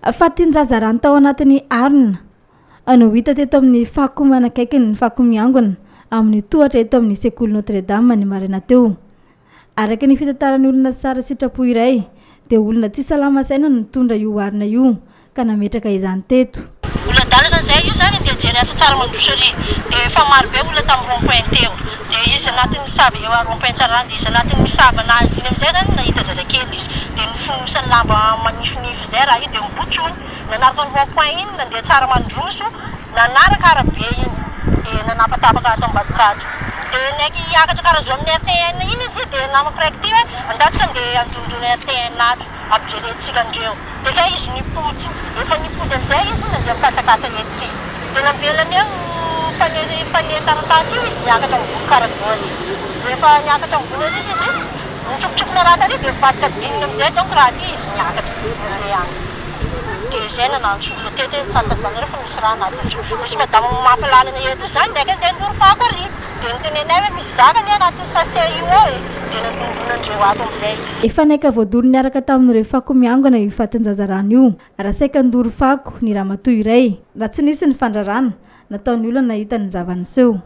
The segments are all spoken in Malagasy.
Fatin-jaza rano tao anatin'ny harona no hita teto amin'ny fako manakaiky ny fako miangona amin'ny tohatra eto amin'ny sekoly Notre Dame ny maraina teo. Araka ny fitantaran'ny olona tsara sitrapo iray dia olona tsy salama saina no nitondra io harona io ka nametraka izany teto. Olona adala zany zay io zany andeha hijery asa tsara mandroso ery de efa maro be olona tam rond point teo de izy anatin'ny misava eo rond point tsarahana de izy anatin'ny misava anazy iny amizay zany nahita zazakely izy de nofonosany lamba manifinify zay raha io de nibotrony nanaraka ny rond point iny nandeha tsara mandroso nanaraka arabe iny de nanapatapaka ato ambadika ato de naiky hiakatra karaha zao amin'ny RTN iny izy de namako raiky ty hoe andatsika andeha handondona RTN ato ampijerentsika andreo de kay izy nipody efa nipody amizay izy nandeha mikatsakatsa eto ty de navelany eo panier panier taratasy io izy niakatra ambony karaha rehefa niakatra ambony ary izy nitsokotsokona raha tary de mivadika dinina amizay donc raha ty izy niakatra nandeha any de zay nanantso olona teto hoe tsara zanareo fa misy raha anaty misy madama mamafa lalana eto zany ndraiky andeha nandoro fako ary de nitenenay hoe misy zaka anie anatin'ny sachet io ao e de nandondonandreo ato amizay izy. Efa naika voadoro niaraka tamin'ireo fako miangona io fatin-jaza rano io raha saika ndoro fako ny ramatoa iray raha tsy nisy ny fandrarana nataon'ny olona nahita ny zava-niseho.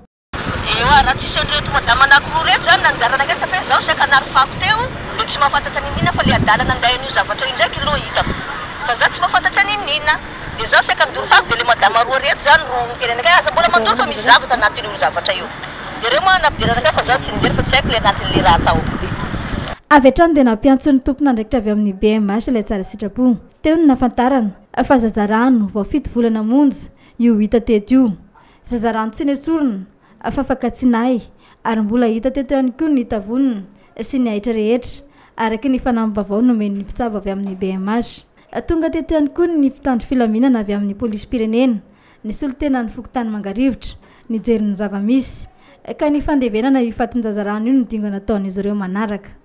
Ewa, raha tsisy an'ireto madama anankiroa reto zany nanjarana angahy satria zaho saika nary fako teo de tsy mahafantatra n'inon'inona fa le adala nanday an'io zavatra io ndraiky aloha hitako fa za tsy mahafantatra n'inon'inona de zaho saika nandoro fako de le madama roa reto zany ro niteny anakahy aza mbola mandoro fa misy zavatra anatin'io zavatra io de reo moa nampidirana anakahy fa zaho tsy nijery fa tsy haiko le anatin'le raha tao. Avy hatrany dia nampiantso ny tompon'andraikitra avy amin'ny BMH ilay tsara sitrapo. Teo no nahafantarana fa zaza rano vao 7 volana monja io hita teto io. Zaza rano tsy nesorina fa afaka tsy nahy ary mbola hita teto ihany koa ny tavonina sy ny ahitra rehetra araka ny fanamby-baovao nomen'ny mpitsabo avy amin'ny BMH. Tonga teto ihany koa ny mpitandro filaminana avy amin'ny polisim-pirenena, ny solontenan'ny fokontany Mangarivotra, nijery ny zava-misy. Ka ny fandevenana io fatin-jaza rano io no dingana ataon'izy ireo manaraka.